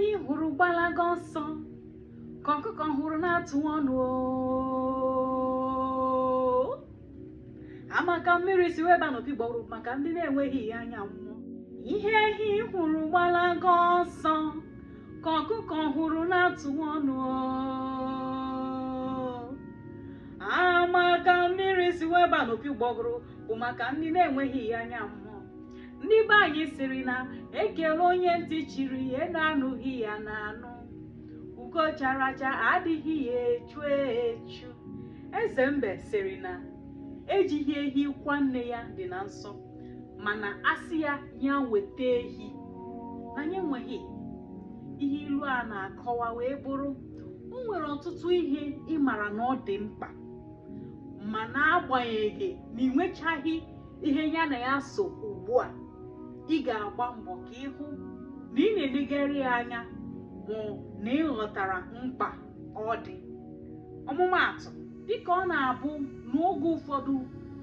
Ihe enyi hụrụ gbalaga ọsọ ka ọkụkọ hụrụ na-atụ ọnụ oo. Amaka mmiri si wee ba n'opi gbọrọ maka ndị na-enweghị ihe anya mmụọ. Ihe ehi hụrụ gbalaga ọsọ ka ọkụkọ hụrụ na-atụ ọnụ oo. Amaka mmiri si wee ba n'opi gbọgụrụ bụ maka ndị na-enweghị ihe anya mmụọ. Ndị be anyị sịrị na ekele onye ntị chiri ihe na-anụghị ya na-anụ. Ugo chara acha adịghị ya echu echu. Eze mbe sịrị na ejighị ehi kwa nne ya dị na nsọ, mana asị ya ya weta ehi na ya enweghị. Ihe ilu a na-akọwa wee bụrụ, o nwere ọtụtụ ihe ị mara na ọ dị mkpa, ma n'agbanyeghị na ị nwechaghị ihe ya na ya so ugbu a, ị ga-agba mbọ ka ịhụ na ị na-elegara ya anya ma na ị ghọtara mkpa ọ dị. Ọmụmaatụ, dịka ọ na-abụ n'oge ụfọdụ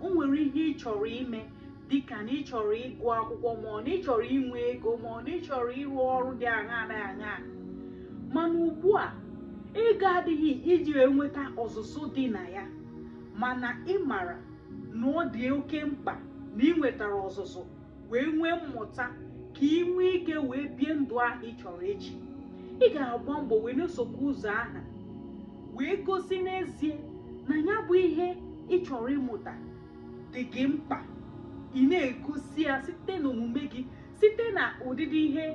o nwere ihe ị chọrọ ime, dịka na ị chọrọ ịgụ akwụkwọ, ma ọ na ị chọrọ inwe ego, ma ọ na ị chọrọ ịrụ ọrụ dị aṅaa dị aṅaa, mana ugbu a ego adịghị iji wee nweta ọzụzụ dị na ya, mana ị mara na ọ dị oke mkpa na ị nwetara ọzụzụ wee nwee mmụta ka ị nwee ike wee bie ndụ ahụ ị chọrọ echi. Ị ga-agba mbọ wee na-esokwa ụzọ ahụ wee gosi n'ezie na ya bụ ihe ị chọrọ ịmụta dị gị mkpa. Ị na-egosi ya site n'omume gị, site na ụdịdị ihe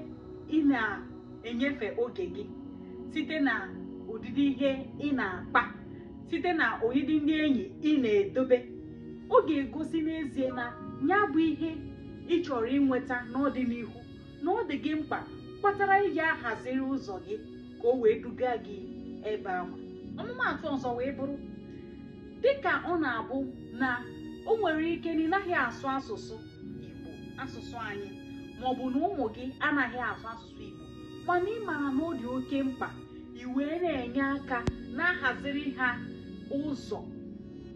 ị na-enyefe oge gị, site na ụdịdị ihe ị na-akpa, site na ụdịdị ndị enyi ị na-edobe. Ọ ga-egosi n'ezie na ya bụ ihe ị chọrọ inweta n'ọdịnihu na ọ dị gị mkpa, kpatara iji ahaziri ụzọ gị ka o wee duga gị ebe ahụ. Ọmụmaatụ ọzọ wee bụrụ, dịka ọ na-abụ na o nwere ike na ị naghị asụ asụsụ Igbo, asụsụ anyị, maọbụ na ụmụ gị anaghị asụ asụsụ Igbo, mana ị mara na ọ dị oke mkpa, i wee na-enye aka na-ahaziri ha ụzọ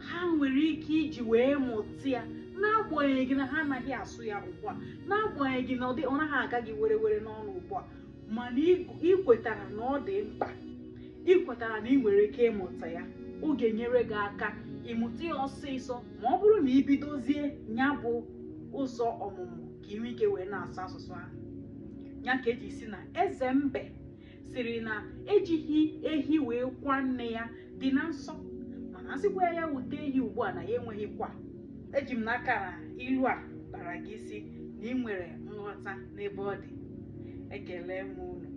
ha nwere ike iji wee mụta ya, n'agbanyeghị na ha anaghị asụ ya ugbu a, n'agbanyeghị na ọ naghị aga gị were were n'ọnụ ugbu a, mana ị kwetara na ọ dị mkpa, ị kwetara na ị nwere ike ịmụta ya. Ọ ga-enyere gị aka ịmụta ya ọsịsọ ma ọ bụrụ na ị bidozie ya bụ ụzọ ọmụmụ ka ị nwee ike wee na-asụ asụsụ ahụ. Ya ka eji si na eze mbe sịrị na ejighị ehi wee kwa nne ya dị na nsọ, mana asịkwa ya wute ehi ugbu a na ya enweghịkwa. Eji m n'aka na ilu a bara gị isi na ị nwere nghọta n'ebe ọ dị. Ekele m unu.